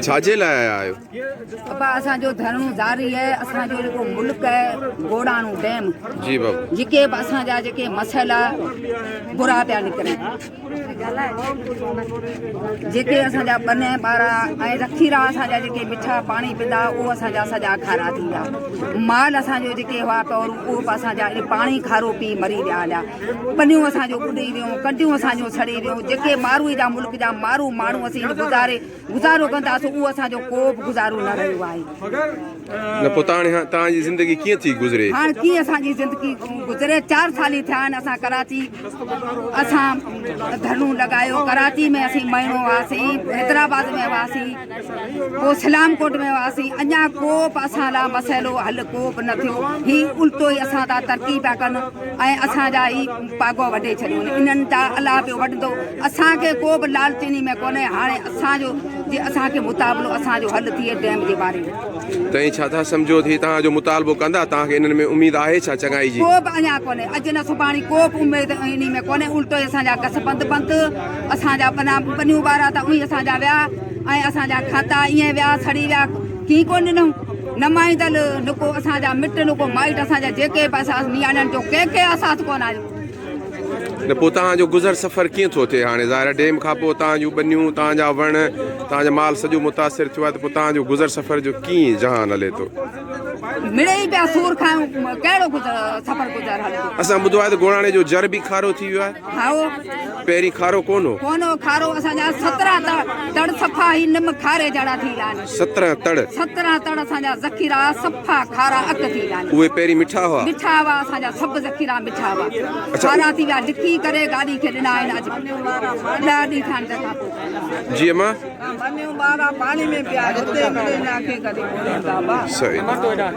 ڇا جي لاء آيا آهيو؟ ابا اسان جو ڌرڻو جاري آهي اسان جو جيڪو ملڪ آهي گوڙاڻو ڊيم جي بابا جيڪي به اسان جا جيڪي مسئلا برا پيا نڪرن جيڪي اسان جا ٻني ٻارا ۽ رکيرا اسان جا جيڪي مٺا پاڻي پيندا اهو اسان جا سڄا کارا ٿي ويا مال اسان جو جيڪي هئا پور اهو به اسان جا پاڻي کارو پي مري ويا هليا ٻنيون اسان جو ٻڏي ويون ڪنڊيون اسان جون سڙي ويون جيڪي ماروئي جا ملڪ جا مارو ماڻهو اسين گذاري گذارو ڪنداسون اهو اسان جو ڪو به گذارو نه رهيو آهي. نه پوء تان هاڻي توهان جي زندگي ڪيئن ٿي گذري؟ هاڻ ڪيئن اسان جي زندگي گذري چار سال ئي ٿيا آهن اسان ڪراچي اسان ڌرڻو لڳايو ڪراچي ۾ اسين مهينو هئاسين حيدرآباد ۾ هئاسين پوء سلام ڪوٽ ۾ هئاسين اڃا ڪو به اسان لاء مسئلو حل ڪو به نه ٿيو هي الٽو ئي اسان تان ترقي پيا ڪن ۽ اسان جا هي پاڳو وڍي ڇڏيون انهن جا الله پيو وڍندو اسان کي ڪو به لالچ انهي ۾ ڪونهي هاڻي اسان جو جي اسان کي مطابلو اسان جو حل ٿئي ڊيم جي باري ۾. تئين ڇا ٿا سمجهو ته هي توهان جو مطالبو ڪندا توهان کي انهن ۾ اميد آهي ڇا چڱائي جي؟ ڪو به اڃا ڪونهي اڄ نه سڀاڻي ڪو به اميد انهي ۾ ڪونهي الٽو ئي اسان جا گس بند بند اسان جا ٻنا ٻنيون ٻارا ته اونئي اسان جا ويا ۽ اسان جا کاتا ائين ويا سڙي ويا ڪي ڪونه ڏنائون نمائندل نڪو اسان جا مٽ نڪو مائٽ اسان جا جيڪي به اسان نياڻين جو ڪنهن کي احساس ڪونه آيو. نه پوء توهان جو گذر سفر ڪيئن ٿو ٿئي هاڻي ظاهر آهي ڊيم کان پوء توهان جون ٻنيون توهان جا وڻ توهان جو مال سڄو متاثر ٿيو آهي ته پوء توهان جو گذر سفر جو ڪيئن جهان هلي ٿو؟ مڙئي پيا سور کايون ڪهڙو گذر سفر گذر هلندو. اسان ٻڌو آهي ته گوڙاڻي جو جر به کارو ٿي ويو آهي. هائو. پهرين کارو ڪونه هو. ڪونه هو کارو اسان جا 17 تڙ صفا هي نم کاري جهڙا ٿي ويا آهن. 17 تڙ. 17 تڙ اسان جا ذخيرا صفا کارا اڪ ٿي ويا آهن. اهي پهرين مٺا هئا. مٺا هئا اسان جا سڀ ذخيرا مٺا هئا. کارا ٿي ويا لکي ڪري گاڏي کي ڏنا آهن اڄ 10 ڏينهن ٿيا آهن تنهن کان پوء. جي امان. ٻنيون ٻارا پاڻي ۾ پيا هتي مڙي ناکي ڪري ڪونهي بابا. صحيح.